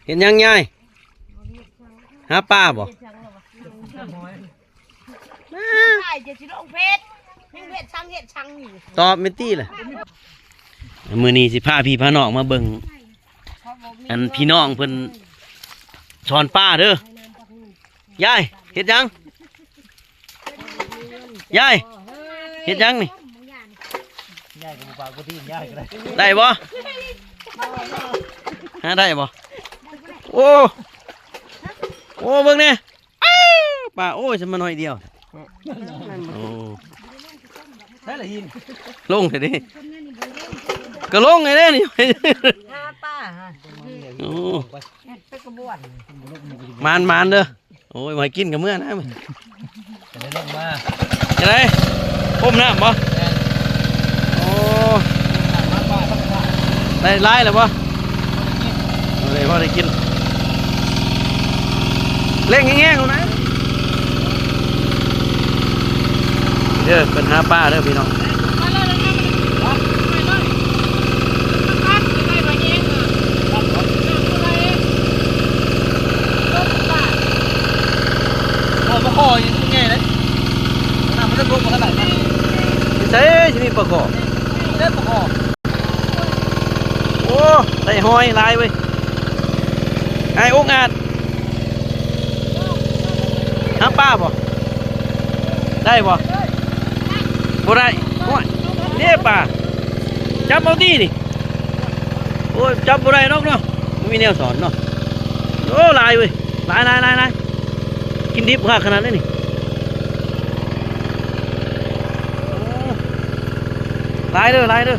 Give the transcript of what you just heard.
ເຮັດຫຍັງຍາຍ? ຫາປາບໍ່? ອ້າຍ ຈະຊິລົງເພດ ຍັງເຮັດຊັງເຮັດຊັງຢູ່ ຕອບແມ່ນຕິລະ. ມື້ນີ້ຊິພາພີ່ພານ້ອງມາເບິ່ງ ອັນພີ່ນ້ອງເພິ່ນສອນປາເດີ. ຍາຍ ເຮັດຫຍັງ? ຍາຍ ເຮັດຫຍັງນີ້? ຍາຍກໍບໍ່ປາກບໍ່ຕີນ ຍາຍກໍໄດ້ ໄດ້ບໍ່? ຫາໄດ້ບໍ່? ໂອ້ ໂອ້ ເບິ່ງແດ່ ອ້າ ປາ ໂອ້ຍ ຊັ້ນມາໜ້ອຍດຽວ ໂອ້ ໃສ່ລະຫີນ ລົງແທ້ເດ້ ກໍລົງແທ້ເດ້ນີ້ ຫາປາ ໂອ້ ໄປກະບວນ ໝານໆເດີ. ໂອ້ຍ ບໍ່ໃຫ້ກິນກໍເມືອນະ ຈະໄດ້ລົງມາ ຈະໄດ້ ພົ່ມນ້ຳບໍ່? ແມ່ນ ໂອ້ ໄດ້ຫຼາຍແລ້ວບໍ່? ບໍ່ໄດ້ກິນ ເອີ ໄດ້ພໍໄດ້ກິນ ເລັ່ງແຮງໆເອົານະ ເດີ ເພິ່ນຫາປາເດີພີ່ນ້ອງ. ບໍ່ ປາຄໍ່ຍັງໃຫຍ່ເດ້ ນ້ຳມັນເລິກລົງມາຂະໜາດນັ້ນ ໃສຊິມີປາຄໍ່ ນີ້ເດ້ປາຄໍ່ ໂອ້ ໄດ້ຫອຍຫຼາຍເວີຍ ອ້າຍອົກອາດ ຫາປາບໍ່? ໄດ້ບໍ່? ບໍ່ໄດ້ ໂອ້ຍ ເດ້ປາ ຈັບເອົາຕິນີ້ ໂອ້ຍ ຈັບບໍ່ໄດ້ດອກເນາະ ບໍ່ມີແນວສອນເນາະ ໂອ້ ຫຼາຍເວີຍ ຫຼາຍໆໆ ກິນດິບຄັກຂະໜາດນີ້ນີ້ ໂອ້ ຫຼາຍເດີ ຫຼາຍເດີ.